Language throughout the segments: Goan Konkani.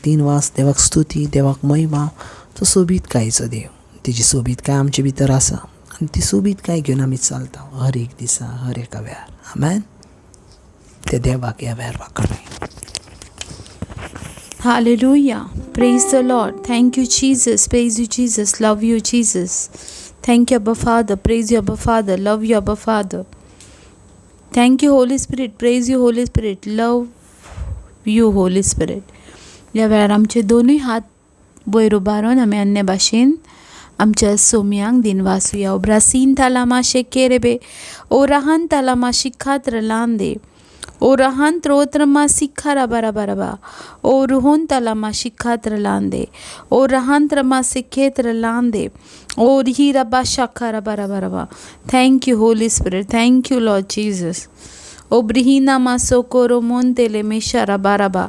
दिनवास, देवाक स्तुती, देवाक महिमा. तो सोबीतकायेचो देव, तेजी सोबीतकाय आमचे भितर आसा आनी ती सोबीतकाय घेवन आमी चलता हर एक दिसा, हर एका वेळार. आमेन. ते देवाक ह्या वेळार वाखाणुया. Hallelujah. Praise the Lord. Thank you, Jesus. Praise you, Jesus. Love you, Jesus. Thank you, Abba Father. Praise you, Abba Father. Love you, Abba Father. Thank you, Holy Spirit. Praise you, Holy Spirit. Love you, Holy Spirit. ह्या वेळार आमचे दोनूय हात वयर उबारून आमी अन्य भाशेन आमच्या सोमयांक दिनवासुया. ओब्रासीन तालामा शेकेरेबे ओ राहन तालामा शिखात्र लांदे ओ रहान त्रोत्रमा सिखा रबा रबा रबा ओ रुहोन तलामा शिखात्र लांदे ओ रहान त्रमा सिखेत्र लांदे ओ रिही रबा शाखा रबा रबा रबा. Thank you Holy Spirit. Thank you Lord Jesus. ओ ब्रिहिना मा सोकोरो मोंतेले मे शरबा रबा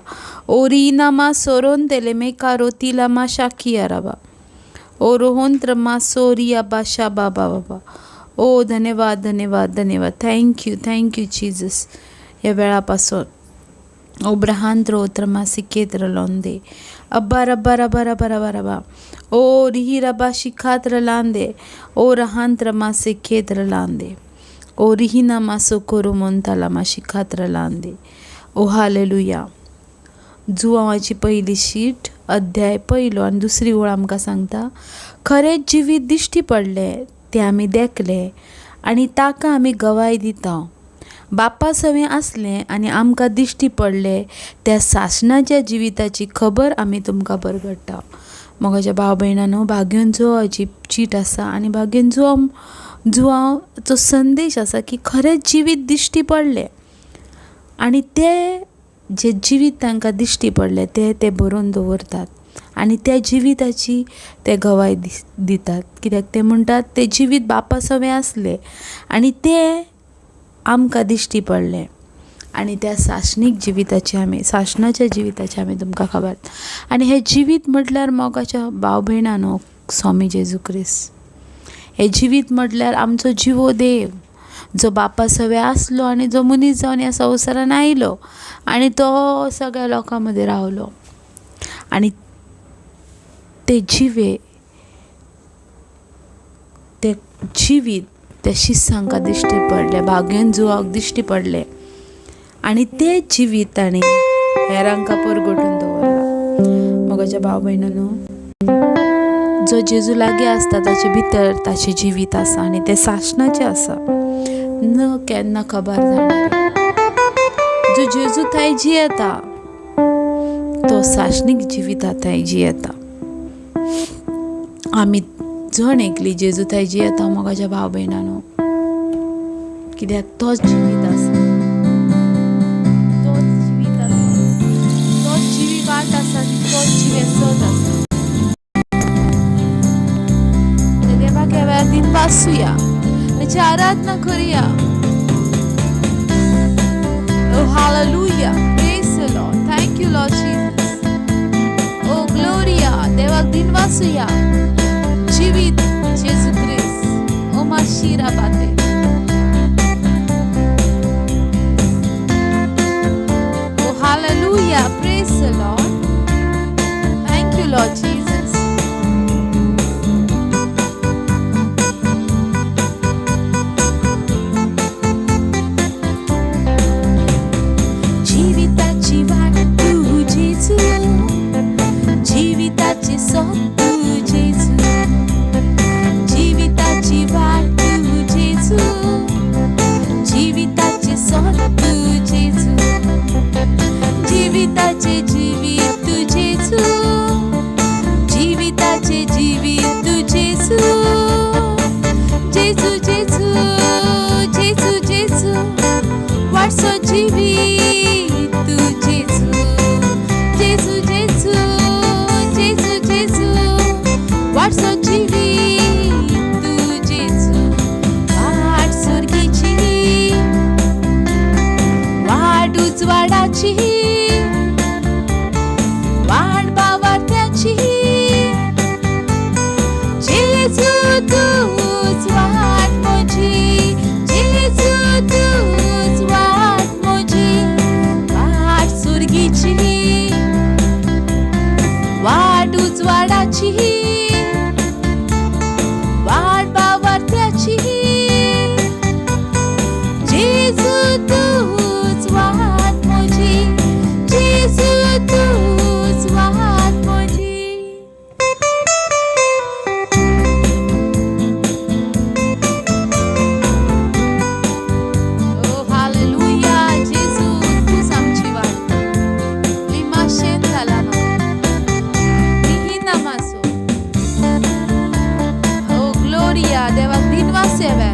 ओ रीना मा सोरोंतेले मे कारोतीला मा शाखिया रबा ओ रोहन त्रमा सोरिया बाशा बाबा बाबा. ओ धन्यवाद, धन्यवाद, धन्यवाद. Thank you, thank you Jesus. ह्या वेळा पासून ओ ब्रहान त्रोत्रमा सिकेत्र लोंदे अब्बा रब्बा रबा रबा रबा रबा ओ रिही रबा शिखात्र लांदे ओ रहान त्रमा सिखेत्र लांदे ओ रिहिना मा सोकोरो मोंताला मा शिखात्र लांदे. ओ हालेलुया. जुवांवाची पयली शीट अध्याय पयलो आनी दुसरी ओळ आमकां सांगता, खरेंच जिवीत दिश्टी पडलें तें आमी देखलें आनी ताका आमी गवाय दिता. बापा सवें आसलें आनी आमकां दिश्टी पडलें त्या सासणाच्या जिविताची खबर आमी तुमकां बरगडटा. मोगाच्या भाव भयणांनो, भाग्यन जुवाची चीट आसा आनी भाग्यन जुवाचो संदेश आसा की खरेंच जिवीत दिश्टी पडलें आनी ते जे जिवीत तांकां दिश्टी पडलें ते ते बरोवन दवरतात आनी त्या जिविताची ते गवाय दितात. कित्याक ते म्हणटात ते जिवीत बापा सवें आसलें आनी ते आमकां दिश्टी पडलें आनी त्या सासणीक जिविताची आमी, सासणाच्या जिविताची आमी तुमकां खबर. आनी हें जिवीत म्हटल्यार मोगाच्या भाव भयणांनो स्वामी जेजू क्रिस्त. हें जिवीत म्हटल्यार आमचो जिवो देव जो बापा सवें आसलो आनी जो मनीस जावन ह्या संवसारान आयलो आनी तो सगळ्या लोकां मदीं रावलो आनी ते जिवे ते जिवीत त्या शिसांकां दिश्टी पडलें, भाग्यन जुवाक दिश्टी पडलें आनी तें जिवीत ताणें हेरांकां परगटून दवरलां. मोगाच्या भाव भयणांनो, जो जेजू लागीं आसता ताचे भितर ताचें जिवीत आसा आनी तें सासणाचें आसा, न केन्ना खबर जाणार. जो जेजू थंय जियेता तो सासणीक जिविता थंय जियेता. आमी जण एकली जेजू थंय जियेता मोगाच्या भाव भयणांनो, कित्याक तोच जिवीत आसा, तोच जिवीत आसा, तोच जिवी वाट आसा, तोच जिवें सत आसा. देवाक ह्या वेळार दिनवासुया, ताची आराधना करुया. Oh hallelujah. Praise the Lord. Thank you Lord Jesus. Oh Gloria. देवाक दिनवासुया. जिवीत जेजू क्रिस्त. ओ माशिरा बाते. Oh hallelujah. Praise the Lord. Thank you Lord Jesus. जिविताची वाट तू जेजू, जिविताची सत तू जेजू, जिविताची वाट तू जेजू, जिविताची सत तू जेजू, जिविताचे जिवीत तू जेजू, जिविताचे जिवीत तू जेजू, जेजू जेजू जेजू जेजू, वाटसो जिवीत तू जेजू, जेजू जेजू जेजू जेजू, वाटसो जिवीत तू जेजू, वाट सुर्गीची, वाट उजवाडाची, वाट बावार्थ्याची, जेजू तूच वाट म्हजी, जेजू तूच वाट म्हजी. उजवाडाची, वाट बावरत्याची. जेजू तूच वाट म्हजी, जेजू तूच वाट म्हजी. Oh, hallelujah. जेजू तूच आमची वाट. लिमाशेन जाला मासो. ओ ग्लोरिया. देवाक दिनवास येव्या.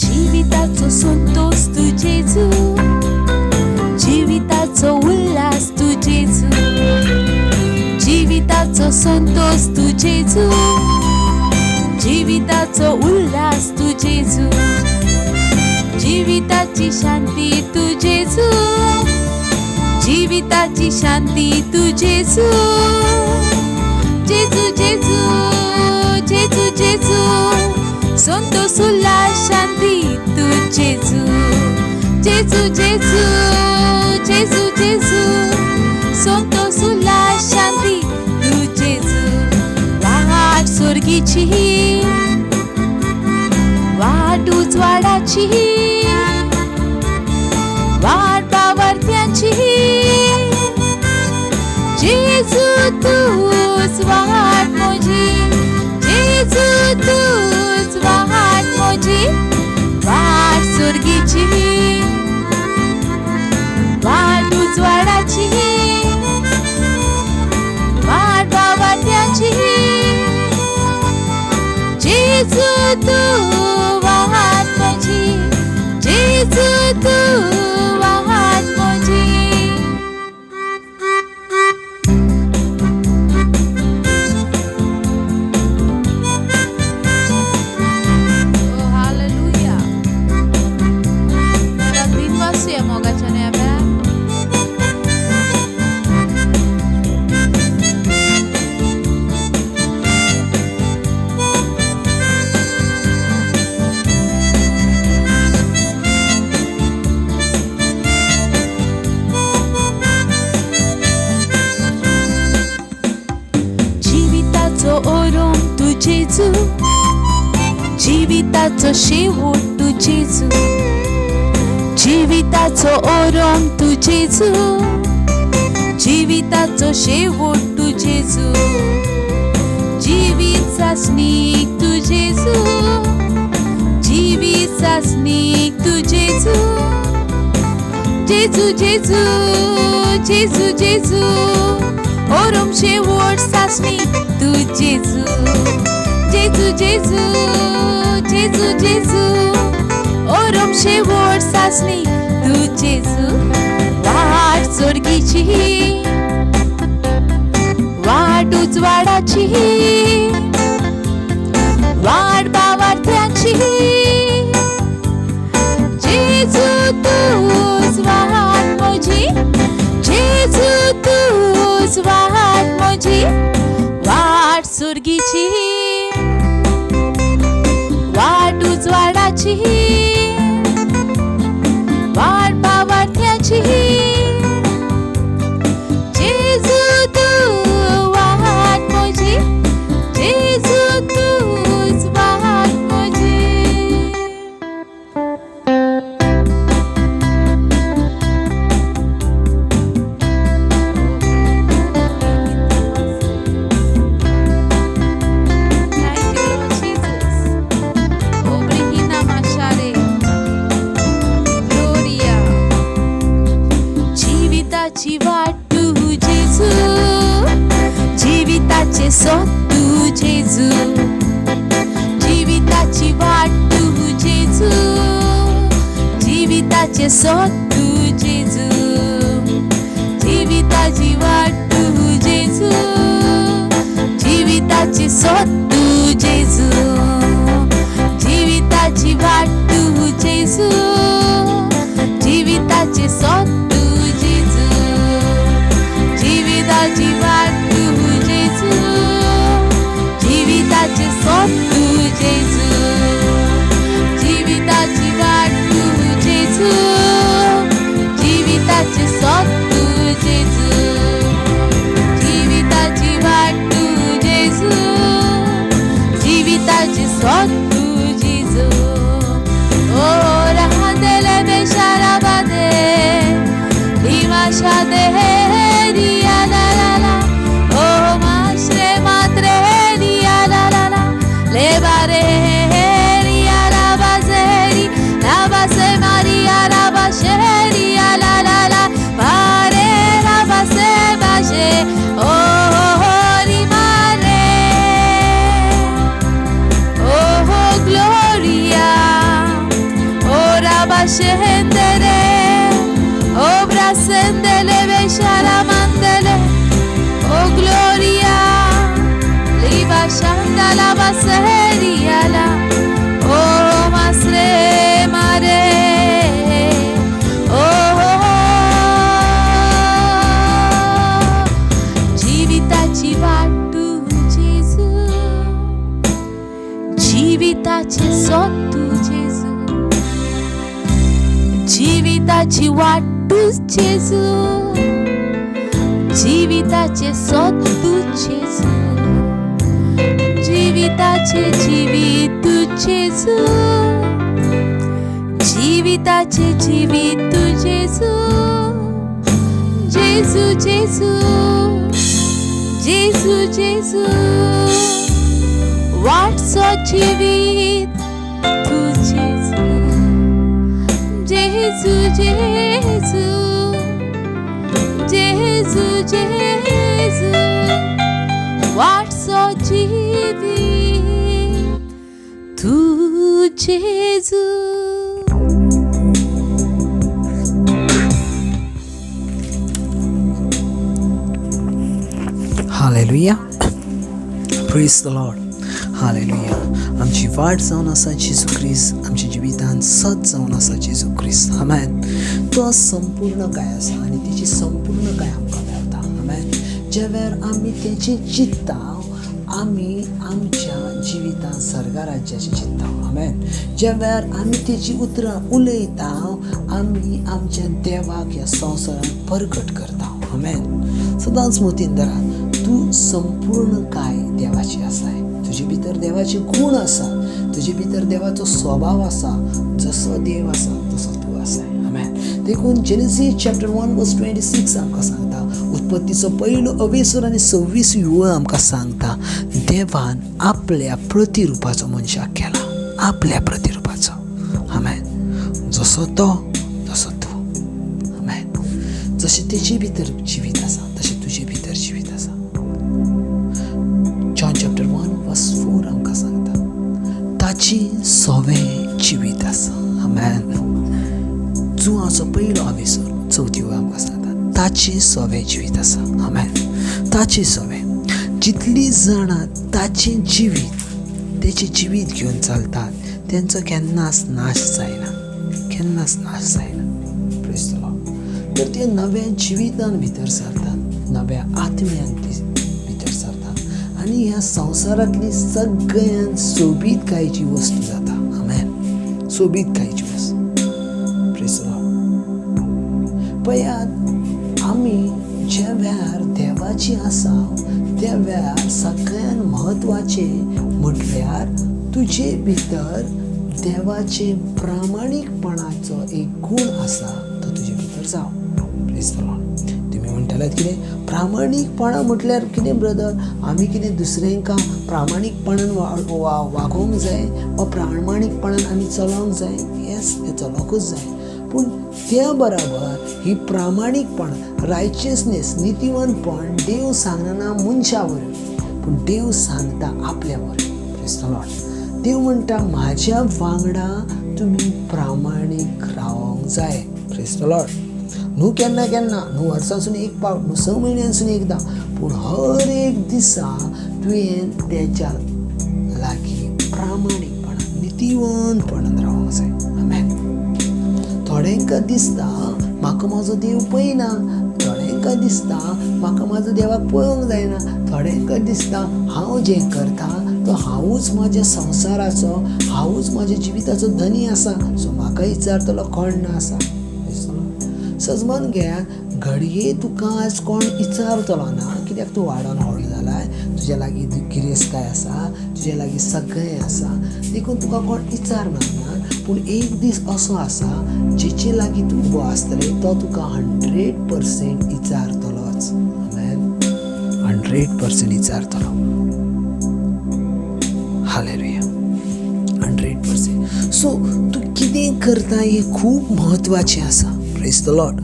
जिविताचो संतोष तूं जेजू, जिविताचो उल्हास तूं जेजू, जिविताचो संतोष तूं जेजू, जिविताचो उल्हास तूं जेजू, जिविताची शांती तूं जेजू, जिविताची शांती तूं जेजू. जेजू जेजू जेजू जेजू, संतोष उल्हास शांती तूं जेजू. जेजू जेजू जेजू जेजू, संतोष उल्हास शांती तूं जेजू. वाट स्वर्गीची, वाट उजवाडाची, वाट बावरत्याची. जेजू तूच वाट म्हजी, जेजू तूच वाट म्हजी. वाट स्वर्गीची, वाट उजवाडाची, वाट बावरत्याची. जेजू तूं वाट म्हजी, जेजू तूं वाट म्हजी. Oh, hallelujah. देवाक दिनवास मोगाच्या न्याव्या. जिविताचो ओरोम तूं जेजू, जिविताचो शेवट तूं जेजू, जिविताचो ओरोम तूं जेजू, जिविताचो शेवट तूं जेजू, जिवीत सासणीक तूं जेजू, जिवीत सासणीक तूं जेजू. जेजू जेजू जेजू जेजू, ओरोम शेवट सासणी तूं जेजू. जेजू जेजू जेजू जेजू, ओरोम शेवट सासणी तूं जेजू. वाट स्वर्गीची, वाट उजवाडाची, वाट बावरत्याची. जेजू तूच वाट म्हजी, जेजू तूच वाट म्हजी. वाट स्वर्गीची, वाट उजवाडाची, वाट बावरत्याची. जेजू तूं वाट म्हजी, जेजू तूच वाट म्हजी. Thank you, Lord Jesus. Oh, Brihina Mashare. Gloria. जिविताची वाट तूं जेजू, जिविताचे सत तूं जेजू, जिविताची वाट तूं जेजू, जिविताचे सत तूं जेजू, जिविताची वाट तूं जेजू, जिविताचे सत तूं जेजू, जिविताची वाट तूं जेजू, जिविताचे सत तूं जेजू, जिविताची वाट तूं जेजू, जिविताचे सत तूं जेजू. जिविताचें सोद तूं जेजू, जिविताची वाट तूं जेजू, जिविताचें सोद तूं जेजू, जिविताचें जिवीत तूं जेजू, जिविताचें जिवीत तूं जेजू, जेजू जेजू जेजू जेजू, वाटचो जिवीत तूं जेजू, जेजू जेजू जेजू जेजू, वाटचो जिवीत तूं जेजू. Hallelujah, praise the Lord. Hallelujah. आमची वाट जावन आसा जेजू क्रिस्त, आमच्या जिवितांत सत जावन आसा जेजू क्रिस्त. आमेन. तो संपूर्ण काय आसा आनी तेची संपूर्ण काय आमकां मेळटा. आमेन. ज्या वेळार आमी तेचें चिंत्ता, आमी आमच्या जिवितांत सर्गा राज्याचें चिंत्ता. आमेन. ज्या वेळार आमी तेची उतरां उलयता, आमी आमच्या देवाक ह्या संवसारांत परगट करता. आमेन. सदांच मतीन धरात, तूं संपूर्ण काय देवाची आसाय. तुजे भितर देवाचे गूण आसा, तुजे भितर देवाचो स्वभाव आसा. जसो देव आसा तसो तूं आसाय. आमेन. देखून जेनेसीस चॅप्टर 1 वर्स 26 आमकां सांगता, उत्पत्तीचो पयलो अवेसर आनी 26 ओळ आमकां सांगता, देवान आपल्या प्रतिरुपाचो मनशाक केला, आपल्या प्रतिरुपाचो. आमेन. जसो तो तसो तूं. आमेन. जशें तेजे भितर जिवीत आसा तशें तुजे भितर जिवीत आसा. जॉन चॅप्टर 1 वर्स 4 आमकां सांगता, ताची सोवें जिवीत आसा. आमेन. जुवाचो पयलो अवेसर चवथी ओळ आमकां सांगता, ताचें सोवें जिवीत आसा. आमेन. ताचें सोवें. जितलीं जाणां ताचें जिवीत, तेचें जिवीत घेवन चलतात, तेंचो केन्नाच नाश जायना, केन्नाच नाश जायना. Praise the Lord. तर ते नव्या जिवितान भितर सरतात, नव्या आत्म्यान भितर सरतात आनी ह्या संवसारांतली सगळ्यान सोबीतकायेची वस्तू जाता. आमेन. सोबीतकायेची वस्तू. Praise the Lord. पळयात, आमी ज्या वेळार देवाची आसा त्या वेळार सगळ्यान म्हत्वाचें म्हटल्यार तुजे भितर देवाचे प्रामाणीकपणाचो एक गूण आसा, तो तुजे भितर जावं. Praise the Lord. तुमी म्हणटले कितें प्रामाणीकपणा म्हटल्यार कितें ब्रदर? आमी कितें दुसऱ्यांका प्रामाणीकपणान वागोवंक जाय वा प्रामाणीकपणान आमी चलोवंक जाय? येस, तें चलोवंकूच जाय. पूण त्या बराबर ही प्रामाणीकपण, रायचियसनेस, नितीवंतपण देव सांगना मनशा वरवीं, पूण देव सांगता आपल्या वरवीं. Praise the Lord. देव म्हणटा, म्हाज्या वांगडा तुमी प्रामाणीक रावंक जाय. Praise the Lord. न्हू केन्ना केन्ना, न्हू वर्सासून एक पावट, न्हू 6 म्हयन्यांसून एकदां, पूण हर एक दिसा तुवें तेच्या लागीं प्रामाणीकपणान, नितीवंतपणान रावंक जाय. आमेन. थोड्यांकां दिसता म्हाका म्हाजो देव पळयना, थोड्यांकां दिसता म्हाका म्हाजो देवाक पळोवंक जायना, थोड्यांकां दिसता हांव जें करता तो हांवूच म्हाज्या संवसाराचो, हांवूच म्हाज्या जिविताचो धनी आसा, सो म्हाका विचारतलो कोण ना आसा. सजमान घेयात, घडये तुका आज कोण विचारतलो ना, कित्याक तूं वाडोन व्हड जालाय, तुज्या लागीं गिरेस्तकाय आसा, तुज्या लागीं सगळें आसा, देखून तुका कोण विचारना ना. पूण एक दीस असो आसा जेचे लागीं तूं उबो आसतले तो तुका 100% विचारतलोच. आमेन. 100% विचारतलो. हालेलुया. 100%. सो तूं कितें करता हें खूब म्हत्वाचें आसा. Praise the Lord.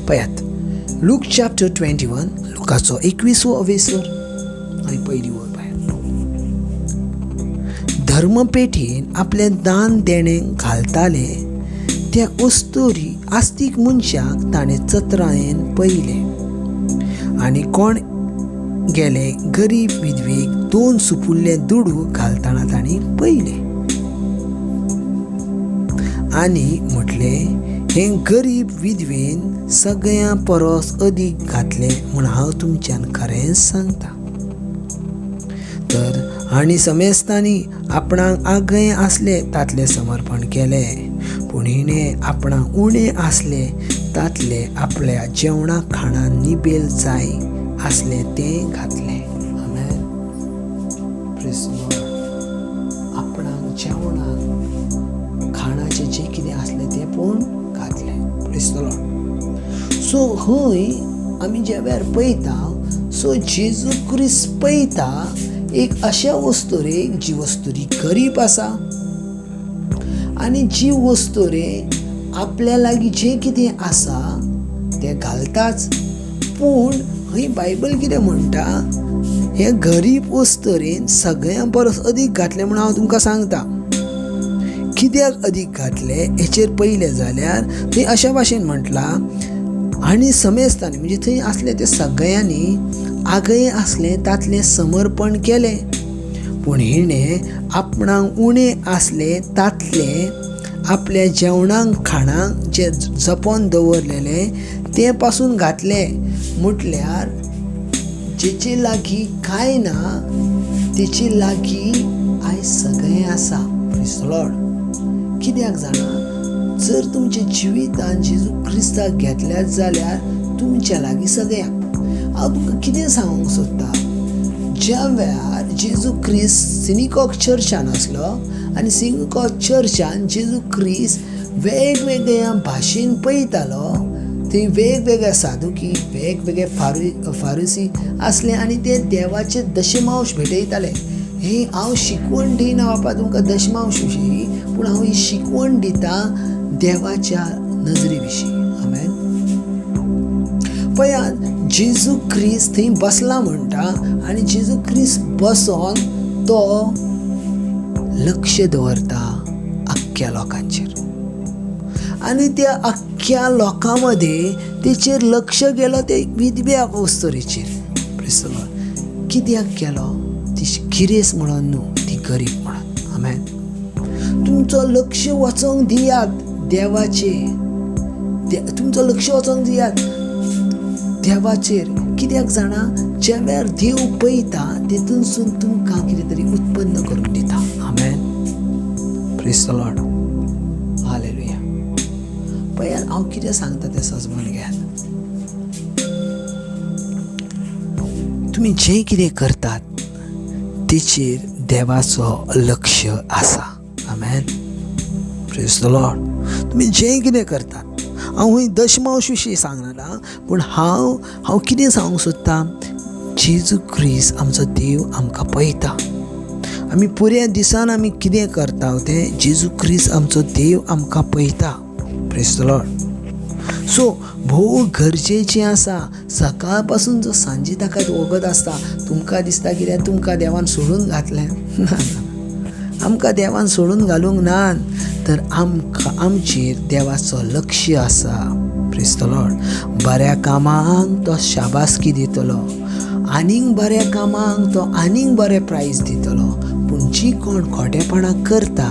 पळयात, लूक चॅप्टर 21, लुकाचो 21वो अवेसर आनी पयली ओळ पळयात. धर्मपेठेन आपलें दान देणें घालताले त्या अस्तोरी आस्तीक मनशाक ताणें चत्रायेन पळयलें आनी कोण गेले गरीब विधवेक 2 सुपुल्ले दुडू घालतना तांणी पळयलें आनी म्हटलें, हें गरीब विधवेन सगळ्यां परस अदीक घातलें म्हूण हांव तुमच्यान खरेंच सांगता. तर आनी समेस्तांनी आपणाक आगळें आसलें तातलें समर्पण केलें, पूण हिणें आपणाक उणें आसलें तातलें आपल्या जेवणा खाणां निबेल जाय आसलें तें घातलें. आमेन. Praise the Lord. आपणाक जेवणाक खाणाचें जें कितें आसलें तें पूण घातलें. Praise the Lord. सो हय आमी ज्या वेळार पळयता, सो जेजू क्रिस्त पळयता एक अशा वस्तुरेक जी वस्तुरी गरीब आसा आनी जी वस्तुरे आपल्या लागीं जें कितें आसा तें घालताच. पूण हय बायबल कितें म्हणटा, हे गरीब वस्तुरेन सगळ्यां परस अदीक घातलें म्हूण हांव तुमकां सांगता. कित्याक अदीक घातलें हेचेर पळयलें जाल्यार थंय अशा भाशेन म्हटलां, आनी समेस्तांनी म्हणजे थंय आसले ते सगळ्यांनी आगळें आसलें तातलें समर्पण केलें, पूण हिणें आपणाक उणें आसलें तातलें आपल्या जेवणाक खाणाक जें जपोन दवरलेलें तें पासून घातलें. म्हटल्यार जेचे लागीं कांय ना तेचे लागीं आयज सगळें आसा. Praise the Lord. कित्याक जाणा, जर तुमच्या जिवितान जेजू क्रिस्ताक घेतल्यात जाल्यार तुमच्या लागीं सगळ्यांक. हांव तुमकां कितें सांगूंक सोदता, ज्या वेळार जेजू क्रिस्त सिनिकॉक चर्चान आसलो आनी सिनिकॉक चर्चान जेजू क्रिस्त वेगवेगळ्या भाशेन पळयतालो, थंय वेगवेगळे सादुकी वेगवेगळे फारुसी आसले आनी ते देवाचे दशमांश भेटयताले. ही हांव शिकवण दिना बापा तुमकां दशमांश विशीं, पूण हांव ही शिकवण दिता देवाच्या नजरे विशीं. आमेन. पळयात, जेजू क्रिस्त थंय बसला म्हणटा आनी जेजू क्रिस्त बसोन तो लक्ष दवरता आख्ख्या लोकांचेर आनी त्या आख्ख्या लोकां मदें तेचेर लक्ष गेलो ते विधव्या वस्तुरेचेर. Praise the Lord. कित्याक गेलो? ती गिरेस्त म्हणून न्हू, ती गरीब म्हणून. आमेन. तुमचो लक्ष वचोंक दियात देवाचेर, तुमचो लक्ष वचोंक दियात देवाचेर. कित्याक जाणा, ज्या वेळार देव पळयता तेतूनसून तुमकां कितें तरी उत्पन्न करून दिता. आमेन. Praise the Lord. Hallelujah. पळयात हांव कितें सांगता तें सजमून घेयात. तुमी जें कितें करतात तेचेर देवाचो लक्ष आसा. आमेन. Praise the Lord. तुमी जें कितें करतात, हांव हय दशमांश विशीं सांगना, पूण हांव कितें सांगूंक सोदता, जेजू क्रिस्त आमचो देव आमकां पळयता. आमी पुऱ्या दिसान आमी कितें करता तें जेजू क्रिस्त आमचो देव आमकां पळयता. Praise the Lord. सो भोव गरजेचें आसा, सकाळ पासून जो सांजे ताका वगत आसता, तुमकां दिसता कित्याक तुमकां देवान सोडून घातलें ना, आमकां देवान सोडून घालूंक ना, तर आमकां आमचेर देवाचो लक्ष आसा. Praise the Lord. बऱ्या कामांक तो शाबासकी दितलो, आनीक बऱ्या कामांक तो आनीक बरें प्रायज दितलो, पूण जी कोण खोटेपणां करता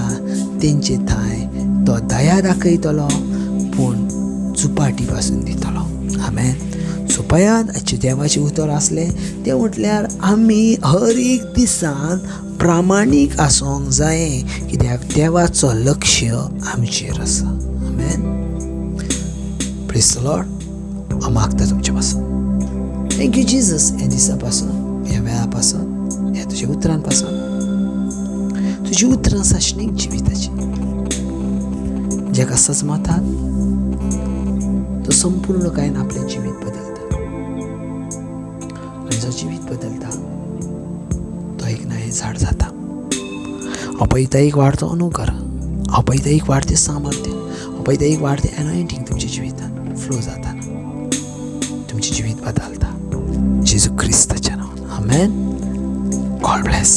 तेंचे थांय तो दया दाखयतलो, पूण चुपाटी पासून दितलो. आमेन. सो पळयात, आजचें देवाचें उतर आसलें तें म्हटल्यार आमी हर एक दिसान प्रामाणीक आसूंक जाय, कित्याक देवाचो लक्ष आमचेर आसा. आमेन. Praise the Lord. हांव मागता तुमचे पासून. Thank you Jesus, ह्या दिसा पासून, ह्या वेळा पासून, ह्या तुज्या उतरां पासून. तुजी उतरां साशणीक जिविताची, जेका सजमतात तो संपूर्ण कायन आपलें जिवीत बदलता, आनी जो जिवीत बदलता तो एक नयें झाड जाता. हांव पळयता एक वाडतो अनुग्रह, हांव पळयता एक वाडतें सामर्थ्य, हांव पळयता एक वाडतें एनॉयंटींग तुमच्या जिवितान फ्लो जाता, तुमचें जिवीत बदलता जेजू क्रिस्ताच्या नांवान. आमेन. God bless.